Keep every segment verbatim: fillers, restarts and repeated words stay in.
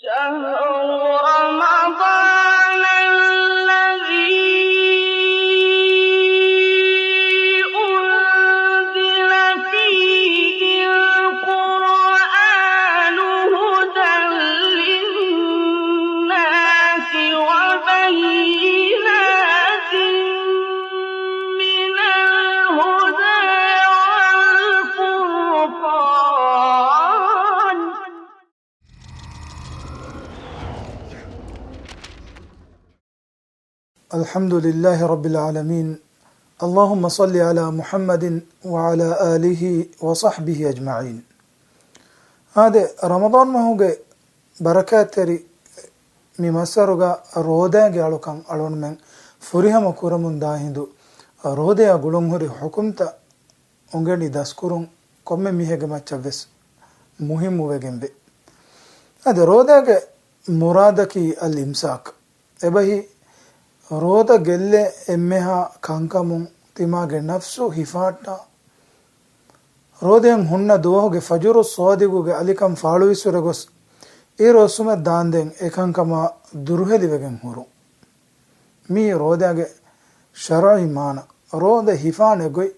شهر رمضان الذي أنزل فيه القرآن هدى للناس وبينات من الهدى والفرقان. الحمد لله رب العالمين. اللهم صل على محمد وعلى آله وصحبه أجمعين. އާދެ، ރަމަޟާން މަހުގެ ބަރަކާތްތެރި މި މައްސަރުގަ ރޯދާގެ އަޅުކަން އަޅުގަނޑުމެން ފުރިހަމަ ކުރަމުން ދާ ހިނދު، ރޯދަޔާ ގުޅުންހުރި ޙުކުމްތައް އުނގެނި ދަސްކުރުން ކޮންމެ މީހެއްގެ މައްޗަށްވެސް މުހިއްމުވެގެންވޭ. އަދި ރޯދާގެ މުރާދަކީ އަލް އިމްސާކް. އެބަހީ، ރޯދަ ގެއްލޭ އެންމެހާ ކަންކަމުން ތިމާގެ ނަފްސު ހިފާއްޓާ، ރޯދައިން ހުންނަ ދުވަހުގެ ފަޖުރު ޞާދިގުގެ އަލިކަން ފާޅުވިއްސުރެ ގޮސް، އިރު އޮއްސުމަށް ދާންދެން އެކަންކަމާ ދުރުހެލިވެގެން ހުރުން. މީ ރޯދާގެ ޝަރުޢީ މާނަ. ރޯދަ ހިފާނެ ގޮތް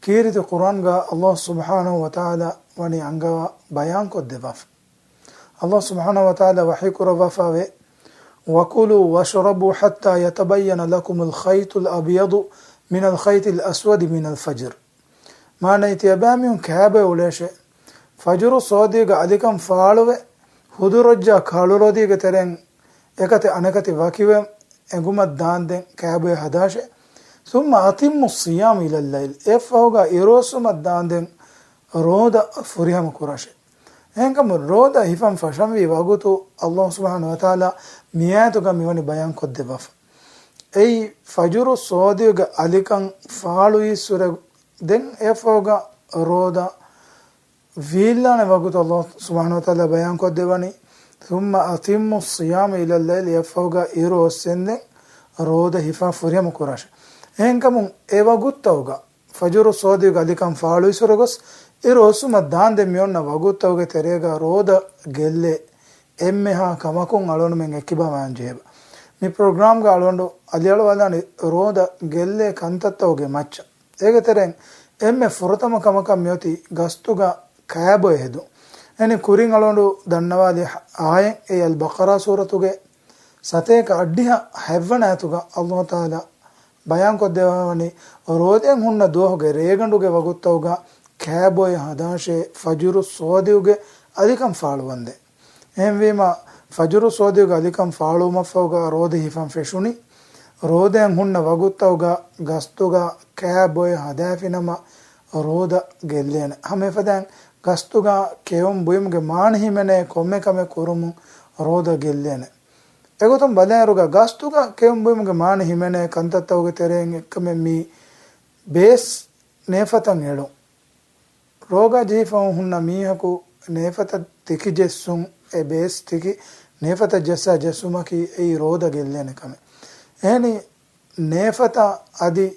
ކީރިތި ޤުރްއާންގަ ﷲ ސުބްޙާނަހޫ ވަތަޢާލާ ވަނީ އަންގަވާ ބަޔާންކޮށްދެއްވާފަ. ﷲ ސުބްޙާނަހޫ ވަތަޢާލާ ވަޙީ ކުރައްވާފައިވޭ، وَكُلُوا وَاشْرَبُوا حَتَّى يَتَبَيَّنَ لَكُمُ الْخَيْطُ الْأَبْيَضُ مِنَ الْخَيْطِ الْأَسْوَدِ مِنَ الْفَجْرِ. މާނައީ، ތިޔަބައިމީހުން ކާބޮއެ އުޅޭށޭ. ފަޖުރު ޞާދިގުގެ އަލިކަން ފާޅުވެ، ހުދުރޮއްޖާ ކަޅުރޯދީގެ ތެރެއިން އެކަތި އަނެކަތި ވަކިވެ އެނގުމަށް ދާންދެން ކާބޮއެ ހަދާށޭ. ثُمَّ أَتِمُّوا الصِّيَامَ إِلَى اللَّيْلِ. އެއަށްފަހުގަ އިރުއޮއްސުމަށް ދާންދެން ރޯދަ ފުރިހަމަ ކުރާށޭ. އެހެންކަމުން، ރޯދަ ހިފަން ފަށަންވީ ވަގުތު ﷲ ސުބްޙާނަހޫ ވަތަޢާލާ މިއާޔަތުގަ މިވަނީ ބަޔާންކޮށްދެއްވާފަ. އެއީ، ފަޖުރު ޞާދިގުގެ އަލިކަން ފާޅުވިއްސުރެ ދެން އެއަށްފަހުގަ ރޯދަ ވީއްލާނެ ވަގުތު ﷲ ސުބްޙާނަހޫ ވަތަޢާލާ ބަޔާންކޮށްދެއްވަނީ، ثُمَّ أَتِمُّوا الصِّيَامَ إِلَى اللَّيْلِ، އެއަށްފަހުގަ އިރު އޮއްސެންދެން ރޯދަ ހިފާ ފުރިހަމަ ކުރާށޭ. އެހެންކަމުން އެ ވަގުތުތަކުގަ ފަޖުރު ޞާދިގުގެ އަލިކަން ފާޅުވިއްސުރެ ގޮސް، އިރު އޮއްސުމަށް ދާންދެން މިއޮންނަ ވަގުތުތަކުގެ ތެރޭގަ ރޯދަ ގެއްލޭ އެންމެހާ ކަމަކުން އަޅުގަނޑުމެން އެއްކިބާ ވާން ޖެހޭބަ. މި ޕްރޮގްރާމްގަ އަޅުގަނޑު އަލިއަޅުވާލާނީ ރޯދަ ގެއްލޭ ކަންތައްތަކުގެ މައްޗަށް. އޭގެ ތެރެއިން އެންމެ ފުރަތަމަ ކަމަކަށް މިއޮތީ ގަސްތުގަ ކާބޮއެ ހެދުން. އެންމެ ކުރިން އަޅުގަނޑު ދަންނަވާލި އާޔަތް އެއީ އަލްބަޤަރާ ސޫރަތުގެ ސަތޭކަ އަށްޑިހަ ހަތްވަނަ އާޔަތުގަ ﷲ ތަޢާލާ ބަޔާންކޮށްދެއްވާވަނީ، ރޯދައިން ހުންނަ ދުވަހުގެ ރޭގަނޑުގެ ވަގުތުތަކުގަ ކާބޮއެ ހަދާށޭ، ފަޖުރު ޞާދިގުގެ އަލިކަން ފާޅުވަންދެން. އެހެންވީމަ، ފަޖުރު ޞާދިގުގެ އަލިކަން ފާޅުވުމަށްފަހުގަ ރޯދަ ހިފަން ފެށުނީ، ރޯދައިން ހުންނަ ވަގުތުތަކުގަ ގަސްތުގަ ކާބޮއެ ހަދާފިނަމަ ރޯދަ ގެއްލޭނެ. ހަމަ އެފަދައިން ގަސްތުގަ ކެއުން ބުއިމުގެ މާނަ ހިމެނޭ ކޮންމެ ކަމެއް ކުރުމުން ރޯދަ ގެއްލޭނެ. އެގޮތުން ބަލާއިރުގަ ގަސްތުގަ ކެއުން ބުއިމުގެ މާނަ ހިމެނޭ ކަންތައްތަކުގެ ތެރެއިން އެއްކަމެއް މީ ބޭސް ނޭފަތަށް އެޅުން. ރޯގާ ޖެހިފަ ހުންނަ މީހަކު ނޭފަތަށް ތިކި ޖެއްސުން، އެ ބޭސް ތިކި ނޭފަތަށް ޖެއްސާ ޖެއްސުމަކީ އެއީ ރޯދަ ގެއްލޭނެ ކަމެއް. އެހެނީ ނޭފަތަށް އަދި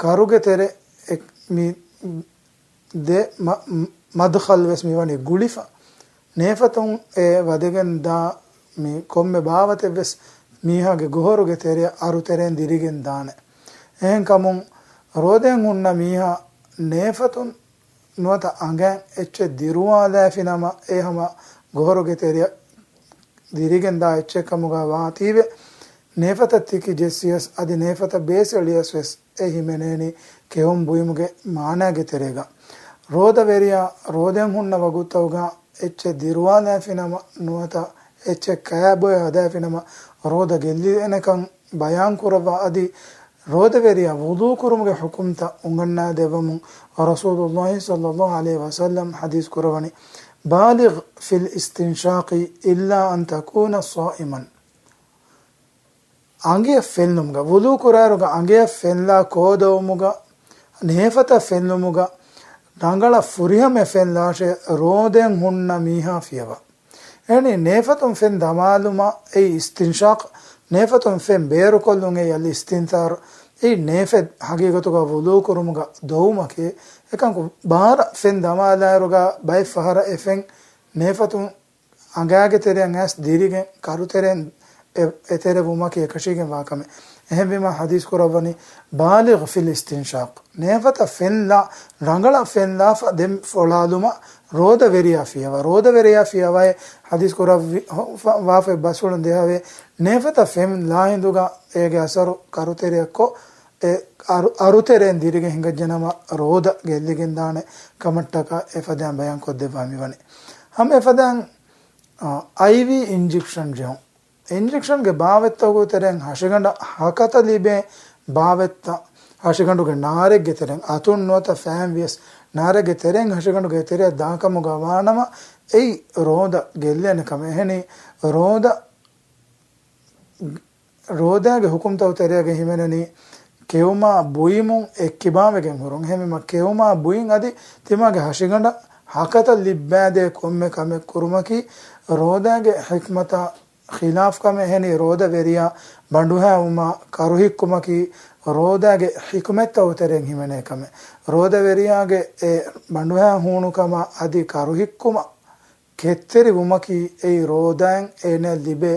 ކަރުގެ ތެރެ އެ-، މި ދެ މަ-، މަދްޚަލް ވެސް މިވަނީ ގުޅިފަ. ނޭފަތުން އެ ވަދެގެން ދާ މި ކޮންމެ ބާވަތެއް ވެސް މީހާގެ ގޮހޮރުގެ ތެރެއަށް އަރު ތެރެއިން ދިރިގެން ދާނެ. އެހެން ކަމުން ރޯދައިން ހުންނަ މީހާ ނޭފަތުން ނުވަތަ އަނގައިން އެއްޗެއް ދިރުވާލާފިނަމަ، އެ ހަމަ ގޮހޮރުގެ ތެރެއަށް ދިރިގެން ދާ އެއްޗެއް ކަމުގަ ވާތީވެ، ނޭފަތަށް ތިކި ޖެއްސިޔަސް އަދި ނޭފަތަށް ބޭސް އެޅިޔަސް ވެސް އެ ހިމެނޭނީ ކެއުން ބުއިމުގެ މާނާގެ ތެރޭގަ. ރޯދަވެރިޔާ ރޯދައިން ހުންނަ ވަގުތުތަކުގަ އެއްޗެއް ދިރުވާލާފިނަމަ ނުވަތަ އެއްޗެއް ކަޔާބޮއެ ހަދާފިނަމަ ރޯދަ ގެއްލިގެނެކަން ބަޔާން ކުރައްވާ އަދި ރޯދަވެރިޔާ ވުޟޫ ކުރުމުގެ ޙުކުމްތައް އުނގަންނާދެއްވަމުން ރަސޫލުﷲ ޞައްލަﷲ ޢަލައިހި ވަސައްލަމް ޙަދީޘް ކުރަވަނީ، بالغ في الاستنشاق إلا أن تكون صائما. އަނގަޔަށް ފެންލުމުގަ، ވުޟޫ ކުރާއިރުގަ އަނގަޔަށް ފެންލާ ކޯދަވުމުގަ، ނޭފަތަށް ފެންލުމުގަ ރަނގަޅަށް ފުރިހަމަ ފެންލާށޭ، ރޯދައިން ހުންނަ މީހާ ފިޔަވާ. އެހެނީ ނޭފަތުން ފެން ދަމާލުމަށް އެއީ އިސްތިންޝާޤް، ނޭފަތުން ފެން ބޭރުކޮށްލުން އެއީ އަލް އިސްތިންޘާރު. އެއީ ނޭފެއް ޙަޤީޤަތުގަ ވުޟޫ ކުރުމުގަ ދޮވުމަކީ. އެކަންކު ބާރަށް ފެން ދަމާލާއިރުގަ ބައެއް ފަހަރަށް އެ ފެން ނޭފަތުން އަނގައިގެ ތެރެއަށް އައިސް ދިރިގެން ކަރުތެރެއިން އެ، އެތެރެ ވުމަކީ އެކަށީގެން ވާކަމެއް. އެހެންވީމަ ޙަދީޘް ކުރައްވަނީ، "بالغ في الاستنشاق." ނޭފަތަށް ފެން ލާ، ރަނގަޅަށް ފެން ލާފަ ދެން ފޮޅާލުމަށް ރޯދަ ވެރިޔާ ފިޔަވާ. ރޯދަ ވެރިޔާ ފިޔަވައި ޙަދީޘް ކުރައްވި، ހޮ، ފަ، ވާފައި ބަސްފުޅުން ދޭހަވޭ. ނޭފަތަށް ފެން ލާ ހިނދުގަ އޭގެ އަސަރު ކަރުތެރެއަށްކޮށް، އެ އަރު، އަރުތެރެއިން ދިރިގެން ހިނގައްޖެނަމަ ރޯދަ ގެއްލިގެންދާނެ ކަމަށްޓަކާ އެފަދައިން ބަޔާން ކޮށްދެއްވާ މިވަނީ. ހަމަ އެފަދައިން، އަ، އައިވީ އިންޖެކްޝަން ޖެހުން. އިންޖެކްޝަންގެ ބާވަތްތަކުގެ ތެރެއިން ހަށިގަނޑަށް ހަކަތަ ލިބޭ ބާވަތްތައް، ހަށިގަނޑުގެ ނާރެއްގެ ތެރެއިން، އަތުން ނުވަތަ ފައިން ވިޔަސް ނާރެއްގެ ތެރެއިން ހަށިގަނޑުގެ ތެރެއަށް ދާކަމުގަ ވާނަމަ، އެއީ ރޯދަ ގެއްލޭނެ ކަމެއް. އެހެނީ ރޯދަ، ރޯދައިގެ ހުކުމްތައް ތެރެއަގެ ހިމެނެނީ ކެއުމާ ބުއިމުން އެއްކިބާވެގެން ހުރުން. އެހެންވީމަ ކެއުމާ ބުއިން އަދި ތިމާގެ ހަށިގަނޑަށް ހަކަތަ ލިއްބާދޭ ކޮންމެ ކަމެއް ކުރުމަކީ ރޯދައިގެ ޙިކްމަތާ ޚިލާފް ކަމެއް. އެހެނީ ރޯދަ ވެރިޔާ ބަނޑުހައިވުމާ ކަރުހިއްކުމަކީ ރޯދައިގެ ޙިކުމަތްތައް ތެރެއިން ހިމެނޭ ކަމެއް. ރޯދަ ވެރިޔާގެ އެ ބަނޑުހައި ހޫނުކަމާ އަދި ކަރުހިއްކުމަށް ކެތްތެރި ވުމަކީ އެއީ ރޯދައިން އޭނައަށް ލިބޭ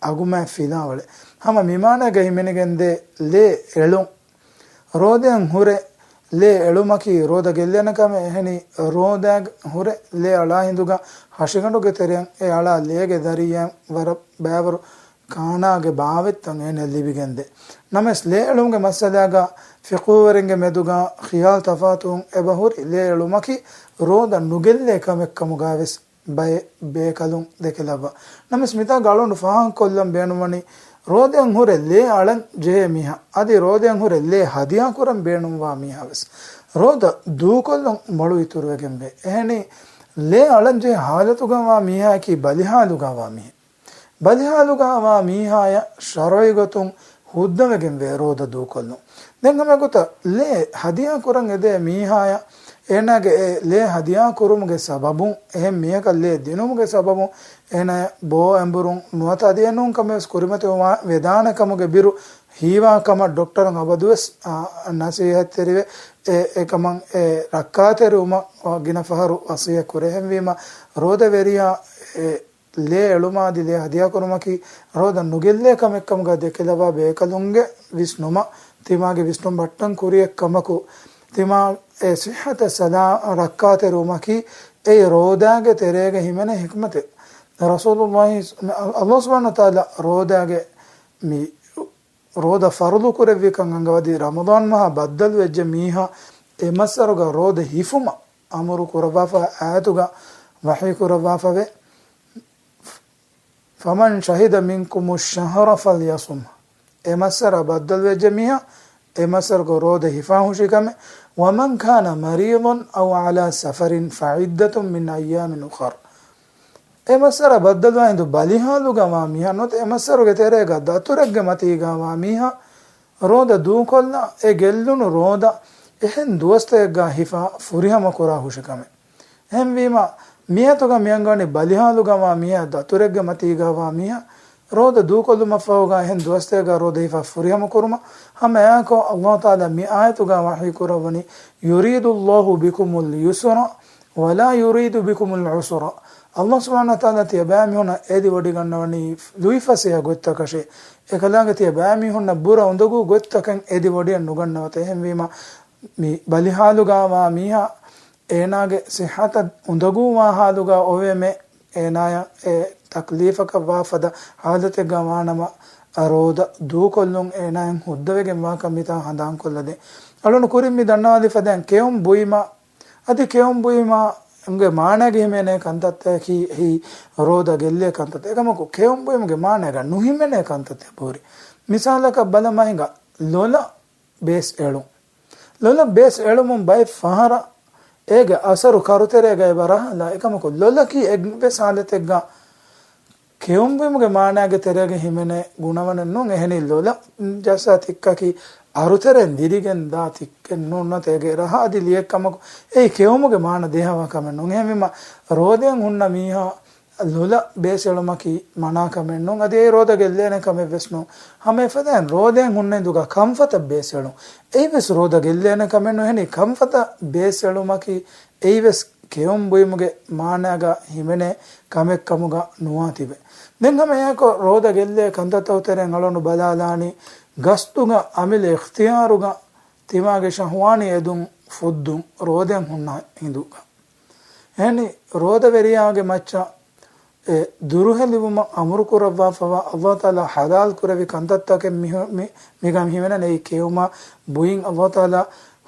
އަގުމާ ފިލާވަޅެއް. ހަމަ މިމާނައިގަ ހިމެނިގެންދޭ ލޭ އެޅުން. ރޯދައިން ހުރެ ލޭ އެޅުމަކީ ރޯދަ ގެއްލޭނެ ކަމެއް. އެހެނީ ރޯދައިން ހުރެ ލޭ އަޅާ ހިނދުގަ ހަށިގަނޑުގެ ތެރެއަށް އެ އަޅާ ލޭގެ ޒަރީއާއިން ވަރަށް ބައިވަރު ކާނާގެ ބާވަތްތައް އޭނައަށް ލިބިގެންދޭ. ނަމަވެސް ލޭ އެޅުމުގެ މައްސަލާގަ ފިޤުހުވެރިންގެ މެދުގަ ޚިޔާލު ތަފާތުވުން އެބަހުރި، ލޭ އެޅުމަކީ ރޯދަ ނުގެއްލޭ ކަމެއް ކަމުގަވެސް ބައެއް ބޭކަލުން ދެކިލައްވާ. ނަމަވެސް މިތާގަ އަޅުގަނޑު ފާހަގަކޮށްލަން ބޭނުންވަނީ، ރޯދައިން ހުރެ ލޭ އަޅަން ޖެހޭ މީހާ އަދި ރޯދައިން ހުރެ ލޭ ހަދިޔާކުރަން ބޭނުންވާ މީހާވެސް ރޯދަ ދޫކޮށްލުން މޮޅު އިތުރުވެގެންވޭ. އެހެނީ ލޭ އަޅަން ޖެހޭ ހާލަތުގަ ވާ މީހާއަކީ ބަލިހާލުގަ ވާ މީހެއް. ބަލިހާލުގަ ވާ މީހާޔަށް ޝަރުޢީ ގޮތުން ހުއްދަވެގެންވޭ ރޯދަ ދޫކޮށްލުން. ދެން ހަމަ ގޮތަށް ލޭ ހަދިޔާ ކުރަން އެދޭ މީހާޔަށް އޭނާގެ އެ ލޭ ހަދިޔާ ކުރުމުގެ ސަބަބުން، އެހެން މީހަކަށް ލޭ ދިނުމުގެ ސަބަބުން އޭނާ ބޯ އެނބުރުން ނުވަތަ އަދި އެނޫން ކަމެއް ވެސް ކުރިމަތިވެ ވެދާނެ ކަމުގެ ބިރު ހީވާ ކަމަށް ޑޮކްޓަރުން އަބަދުވެސް، އާ، ނަސީހަތްތެރިވެ، އެ، އެކަމަށް އެ ރައްކާތެރިވުމަށް ގިނަ ފަހަރު ވަސިއްޔަތް ކުރޭ. އެހެންވީމަ ރޯދަ ވެރިޔާ އެ ލޭ އެޅުމާ އަދި ލޭ ހަދިޔާކުރުމަކީ ރޯދަ ނުގެއްލޭ ކަމެއްކަމުގަ ދެކިލައްވާ ބޭކަލުންގެ ވިސްނުމަށް، ތިމާގެ ވިސްނުން ބައްޓަން ކުރިއެއް ކަމަކު، ތިމާ އެ ޞިއްޙަތަށް ސަލާ ރައްކާތެރިވުމަކީ އެ ރޯދާގެ ތެރޭގަ ހިމެނޭ ޙިކްމަތެއް. ރަސޫލުﷲ، ﷲ ސުބްޙާނަހޫ ވަތަޢާލާ ރޯދާގެ މި ރޯދަ ފަރުޟު ކުރެއްވިކަން އަންގަވަދީ، ރަމަޟާން މަހާ ބައްދަލުވެއްޖެ މީހާ އެ މައްސަރުގަ ރޯދަ ހިފުމަށް އަމުރު ކުރައްވާފަ އާޔަތުގަ ވަޙީ ކުރައްވާފަވޭ. فمن شهد منكم الشهر فليصمه. އެ މައްސަރާ ބައްދަލުވެއްޖެ މީހާ އެ މައްސަރުގަ ރޯދަ ހިފާ ހުށި ކަމެއް. ومن كان مريضا أو على سفر فعدة من أيام أخر. އެ މައްސަރާ ބައްދަލުވާ ހިނދު ބަލިހާލުގަ ވާ މީހާ ނުވަތަ އެ މައްސަރުގެ ތެރޭގަ ދަތުރެއްގެ މަތީގަ ވާ މީހާ ރޯދަ ދޫކޮށްލާ، އެ ގެއްލުނު ރޯދަ އެހެން ދުވަސްތަކެއްގަ ހިފާ ފުރިހަމަ ކުރާ ހުށި ކަމެއް. އެހެންވީމަ، މިއަތުގަ މިއަންގަވަނީ ބަލިހާލުގަ ވާ މީހާ، ދަތުރެއްގެ މަތީގަ ވާ މީހާ، ރޯދަ ދޫކޮށްލުމަށްފަހުގަ އެހެން ދުވަސްތަކެއްގަ ރޯދަ ހިފާ ފުރިހަމަ ކުރުމަށް. ހަމަ އެއާކޮށް، ﷲ ތަޢާލާ މި އާޔަތުގަ ވަޙީ ކުރައްވަނީ، يريد الله بكم اليسر ولا يريد بكم العسر. ﷲ ސުބްޙާނަހޫ ވަތަޢާލާ ތިޔަބައިމީހުންނަށް އެދިވޮޑިގަންނަވަނީ ލުއިފަސޭހަ ގޮތްތަކަށޭ. އެކަލާނގެ ތިޔަބައިމީހުންނަށް ބުރަ އުނދަގޫ ގޮތްތަކެއް އެދިވޮޑިއެއް ނުގަންނަވަތަ. އެހެންވީމަ، މި ބަލިހާލުގަ ވާ މީހާ އޭނާގެ ޞިއްޙަތަށް އުނދަގޫވާ ހާލުގަ އޮވޭމެ، އޭނާޔަށް އެ ތަކްލީފަކަށް ވާ ފަދަ ހާލަތެއްގަ ވާނަމަ، އަ، ރޯދަ ދޫކޮށްލުން އޭނާއިން ހުއްދަވެގެން ވާކަން މިތާ ހަނދާންކޮށްލަދޭ. އަޅުން ކުރިން މި ދަންނަވާލި ފަދައިން ކެއުން ބުއިމާ އަދި ކެއުން ބުއިމާ ގެ މާނައިގަ ހިމެނޭ ކަންތައްތަކަކީ އެއީ ރޯދަ ގެއްލޭ ކަންތައްތައް. އެކަމަކު ކެއުން ބުއިމުގެ މާނައިގަ ނުހިމެނޭ ކަންތައްތައް ބުހުރި. މިސާލަކަށް ބަލަމާ ހިނގާ ލޮލަށް ބޭސް އެޅުން. ލޮލަށް ބޭސް އެޅުމުން ބައެއް ފަހަރަށް އޭގެ އަސަރު ކަރުތެރޭގަ އެބަ ރަހާލާ. އެކަމަކު ލޮލަކީ އެއްވެސް ހާލަތެއްގަ ކެއުން ބުއިމުގެ މާނައިގެ ތެރޭގަ ހިމެނޭ ގުނަވަނެއް ނޫން. އެހެނީ ލޮލަށް ޖައްސާ ތިއްކަކީ އަރުތެރެއިން ދިރިގެން ދާ ތިއްކެއް ނޫން ނުވަތަ އޭގެ ރަހަ އަދި ލިޔެއް ކަމަކު އެއީ ކެއުމުގެ މާނަ ދޭހަވާ ކަމެއް ނޫން. އެހެންވީމަ ރޯދައިން ހުންނަ މީހާ ލޮލަށް ބޭސް އެޅުމަކީ މަނާ ކަމެއް ނޫން. އަދި އެ ރޯދަ ގެއްލޭނެ ކަމެއް ވެސް ނޫން. ހަމަ އެފަދައިން ރޯދައިން ހުންނަ ހިނދުގަ ކަންފަތަށް ބޭސް އެޅުން އެއީ ވެސް ރޯދަ ގެއްލޭނެ ކަމެއް ނޫން. އެހެނީ ކަންފަތަށް ބޭސް އެޅުމަކީ އެއީ ވެސް ކެއުން ބުއިމުގެ މާނައިގަ ހިމެނޭ ކަމެއްކަމުގަ ނުވާތިބެ. ދެން ހަމަ އެއާކޮށް ރޯދަ ގެއްލޭ ކަންތައްތައް ތެރެއިން އަޅުގަނޑު ބަލާލާނީ، ގަސްތުގަ އަމިއްލަ އިޚްތިޔާރުގަ ތިމާގެ ޝަހުވާނީ އެދުން ފުއްދުން ރޯދައިން ހުންނަ ހިނދުގަ. އެހެނީ ރޯދަވެރިޔާގެ މައްޗަށް އެ ދުރުހެލިވުމަށް އަމުރު ކުރައްވާފަވާ އައްލާހު ތަޢާލާ ޙަލާލް ކުރެއްވި ކަންތައްތަކެއް މި، މި، މިގަ ހިމެނޭ އެއީ ކެއުމާ ބުއިން އައްލާހު ތަޢާލާ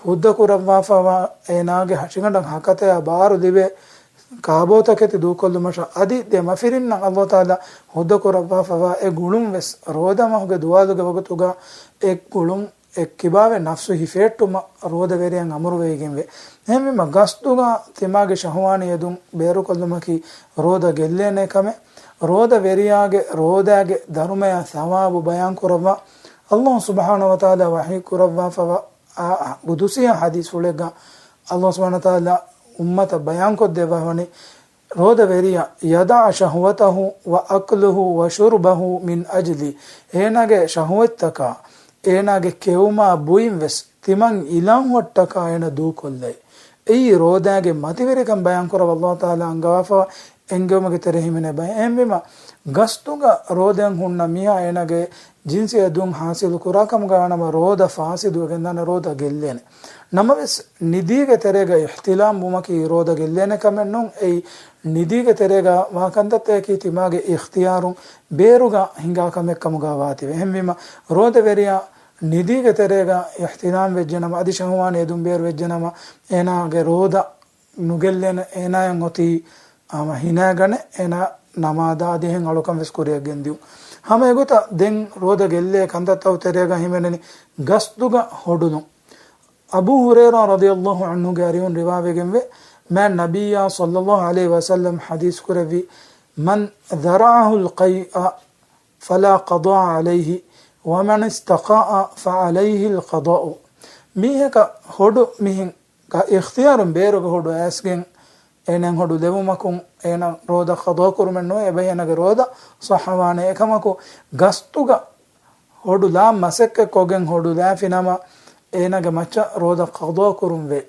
ހުއްދަ ކުރައްވާފަވާ އޭނާގެ ހަށިގަނޑަށް ހަކަތަޔާ ބާރު ލިބޭ ކާބޯތަކެތި ދޫކޮށްލުމަށާ އަދި ދެ މަފިރިންނަށް އައްލާހު ތަޢާލާ ހުއްދަ ކުރައްވާފަވާ އެ ގުޅުން ވެސް ރޯދަ މަހުގެ ދުވާލުގެ ވަގުތުގަ އެ ގުޅުން އެއްކިބާވެ ނަފްސު ހިފޭއްޓުމަށް ރޯދަވެރިޔަށް އަމުރުވެވިގެންވޭ. އެހެންވީމަ ގަސްތުގަ ތިމާގެ ޝަހުވާނީ އެދުން ބޭރުކޮށްލުމަކީ ރޯދަ ގެއްލޭނެ ކަމެއް. ރޯދަވެރިޔާގެ ރޯދާގެ ދަރުމަޔާ ސަވާބު ބަޔާން ކުރައްވާ އައްލާހު ސުބްޙާނަހު ވަތަޢާލާ ވަޙީ ކުރައްވާފަވާ އާ، ޤުދުސީ ޙަދީޘްފުޅެއްގަ އައްލާހު ސުބްޙާނަހު ވަތަޢާލާ އުއްމަތަށް ބަޔާންކޮށްދެއްވާ ވަނީ، ރޯދަވެރިޔާ، يدع شهوته وأكله وشربه من أجلي، އޭނާގެ ޝަހުވަތްތަކާ، އޭނާގެ ކެއުމާ ބުއިން ވެސް ތިމަން އިލާހުއަށްޓަކާ އޭނަ ދޫކޮށްލައި. އެއީ ރޯދާގެ މަތިވެރިކަން ބަޔާންކުރައްވާ އައްލާހު ތަޢާލާ އަންގަވާފަވާ އެންގެވުމުގެ ތެރެ ހިމެނޭ ބައެއް. އެހެންވީމަ، ގަސްތުގަ ރޯދައިން ހުންނަ މީހާ އޭނާގެ ޖިންސީ އެދުން ޙާޞިލު ކުރާ ކަމުގަ ވާނަމަ ރޯދަ ފާސިދުވެގެންދާނެ، ރޯދަ ގެއްލޭނެ. ނަމަވެސް، ނިދީގެ ތެރޭގަ އިޙްތިލާމް ވުމަކީ ރޯދަ ގެއްލޭނެ ކަމެއް ނޫން. އެއީ، ނިދީގެ ތެރޭގަ ވާ ކަންތައްތަކަކީ ތިމާގެ އިޚްތިޔާރުން ބޭރުގަ ހިނގާ ކަމެއް ކަމުގަ ވާތީވެ. އެހެންވީމަ، ރޯދަވެރިޔާ ނިދީގެ ތެރޭގަ އިޙްތިލާމް ވެއްޖެނަމަ، އަދި ޝަހުވާނީ އެދުން ބޭރު ވެއްޖެނަމަ، އޭނާގެ ރޯދަ ނުގެއްލޭނެ، އޭނާއަށް އޮތީ ހަމަ ހިނައިގަނެ، އޭނާ ނަމާދާ އަދި އެހެން އަޅުކަން ވެސް ކުރިއަށް ގެންދިއުން. ހަމަ އެގޮތަށް ދެން ރޯދަ ގެއްލޭ ކަންތައްތައް ތެރޭގަ ހިމެނެނީ ގަސްތުގަ ހޮޑުލުން. އަބޫ ހުރައިރާ ރަޟިޔައްލާހު ޢަންހުގެ އަރިހުން ރިވާވެގެންވޭ، މާތް ނަބިއްޔާ ޞައްލައްލާހު ޢަލައިހި ވަސައްލަމް ޙަދީޘް ކުރެއްވި، من ذرعه القيء فلا قضاء عليه، ومن استقاء فعليه القضاء. މީހަކަށް ހޮޑު މިހެން ގަ-، އިޚްތިޔާރުން ބޭރުގެ ހޮޑު އައިސްގެން އޭނައަށް ހޮޑު ލެވުމަކުން އޭނަ ރޯދަ ޤަޟާ ކުރުމެއް ނުވޭ، އެބަ އޭނަގެ ރޯދަ ޞައްޙަވާނެ. އެކަމަކު، ގަސްތުގަ ހޮޑު ލާ މަސައްކަތް ކޮށްގެން ހޮޑު ލާފިނަމަ، އޭނަގެ މައްޗަށް ރޯދަ ޤަޟާ ކުރުން ވޭ.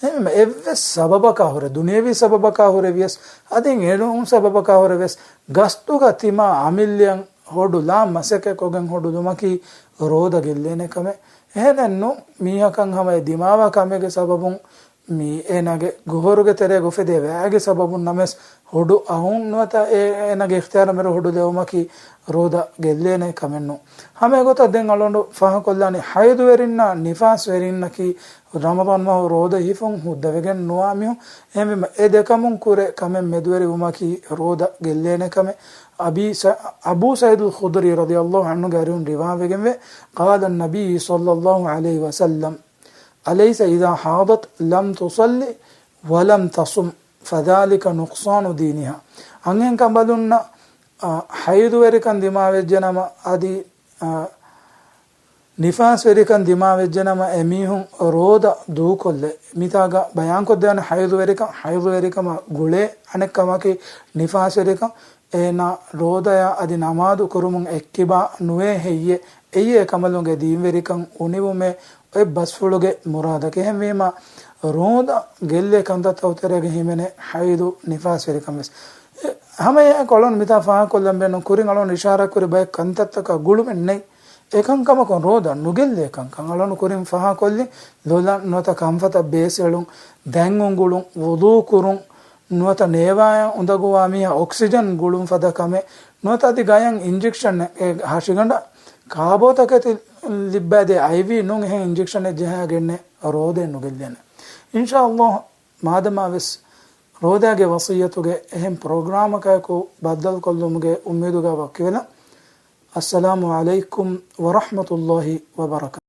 އެހެންވީމަ، އެއްވެސް ސަބަބަކާ ހުރެ، ދުނިޔެވީ ސަބަބަކާ ހުރެ ވިޔަސް، އަދި އެނޫން ސަބަބަކާ ހުރެ ވެސް، ގަސްތުގަ ތިމާ އަމިއްލައަށް ހޮޑު ލާ މަސައްކަތް ކޮށްގެން ހޮޑު ލުމަކީ ރޯދަ ގެއްލޭނެ ކަމެއް. އެހެނެއްނު، މީހަކަށް ހަމަ އެ ދިމާވާ ކަމެއްގެ ސަބަބުން މި އޭނާގެ ގޮހޮރުގެ ތެރޭގަ އުފެދޭ ވައިގެ ސަބަބުން ނަމަވެސް، ހޮޑު އަހުން ނުވަތަ އޭ-، އޭނާގެ އިޚްތިޔާރަށް މެރު ހޮޑު ލެވުމަކީ ރޯދަ ގެއްލޭނެ ކަމެއްނު. ހަމަ އެގޮތަށް ދެން އަޅުގަނޑު ފާހަގަކޮށްލާނީ ހައިޟުވެރިންނާ ނިފާސްވެރިންނަކީ ރަމަޟާން މަހު ރޯދަ ހިފުން ހުއްދަވެގެން ނުވާ މީހުން. އެހެންވީމަ، އެ ދެކަމުން ކުރެ ކަމެއް މެދުވެރިވުމަކީ ރޯދަ ގެއްލޭނެ ކަމެއް. އަބީ ސަ-، އަބޫ ސަޢީދުލް ޚުދުރީ ރަޟިޔައްލާހު ޢަންހުގެ އަރިހުން ރިވާވެގެންވޭ، قال النبي صلى الله عليه وسلم، أليس إذا حاضت لم تصل ولم تصم فذلك نقصان دينها. އަންހެން ކަނބަލުންނަށް، އާ، ހައިޟުވެރިކަން ދިމާވެއްޖެނަމަ އަދި، އާ، ނިފާސްވެރިކަން ދިމާވެއްޖެނަމަ އެމީހުން ރޯދަ ދޫކޮށްލޭ. މިތާގަ ބަޔާންކޮށްދޭނެ ހައިޟުވެރިކަން، ހައިޟުވެރިކަމަށް ގުޅޭ އަނެއް ކަމަކީ ނިފާސްވެރިކަން. އޭނާ ރޯދަޔާ އަދި ނަމާދު ކުރުމުން އެއްކިބާ ނުވޭ ހެއްޔޭ؟ އެއީ އެ ކަނބަލުންގެ ދީންވެރިކަން އުނިވުމޭ އޮތް ބަސްފުޅުގެ މުރާދަކީ. އެހެންވީމަ، ރޯދަ ގެއްލޭ ކަންތައްތައް ތެރޭގަ ހިމެނޭ ހައިޟު ނިފާސްވެރިކަން ވެސް. އެ، ހަމަ އެ ކޮޅުން މިތާ ފާހަގަކޮށްލަން ބޭނުން ކުރިން އަޅުން އިޝާރާތްކުރި ބައެއް ކަންތައްތަކާ ގުޅުމެއް ނެތް. އެކަންކަމަކުން ރޯދަ ނުގެއްލޭ ކަންކަން އަޅުން ކުރިން ފާހަގަކޮށްލި، ލޮލަށް ނުވަތަ ކަންފަތަށް ބޭސްއެޅުން، ދަތް އުނގުޅުން، ވުޟޫ ކުރުން، ނުވަތަ ނޭވާޔަށް އުނދަގޫވާ މީހާ އޮކްސިޖަން ގުޅުން ފަދަ ކަމެއް، ނުވަތަ އަދި ގަޔަށް އިންޖެކްޝަނެއް، އެ ހަށިގަނޑަށް ކާބޯތަކެތި ލިއްބައިދޭ އައިވީ ނޫން އެހެން އިންޖެކްޝަނެއް ޖަހާގެންނެއް ރޯދައެއް ނުގެއްލޭނެ. އިންޝާﷲ، މާދަމާވެސް ރޯދާގެ ވަޞިއްޔަތުގެ އެހެން ޕްރޮގްރާމަކާއެކު ބައްދަލުކޮށްލުމުގެ އުއްމީދުގަ ވަކިވެލަން. އައްސަލާމު ޢަލައިކުމް ވަރަޙްމަތުﷲ ވަބަރަކާތުހު.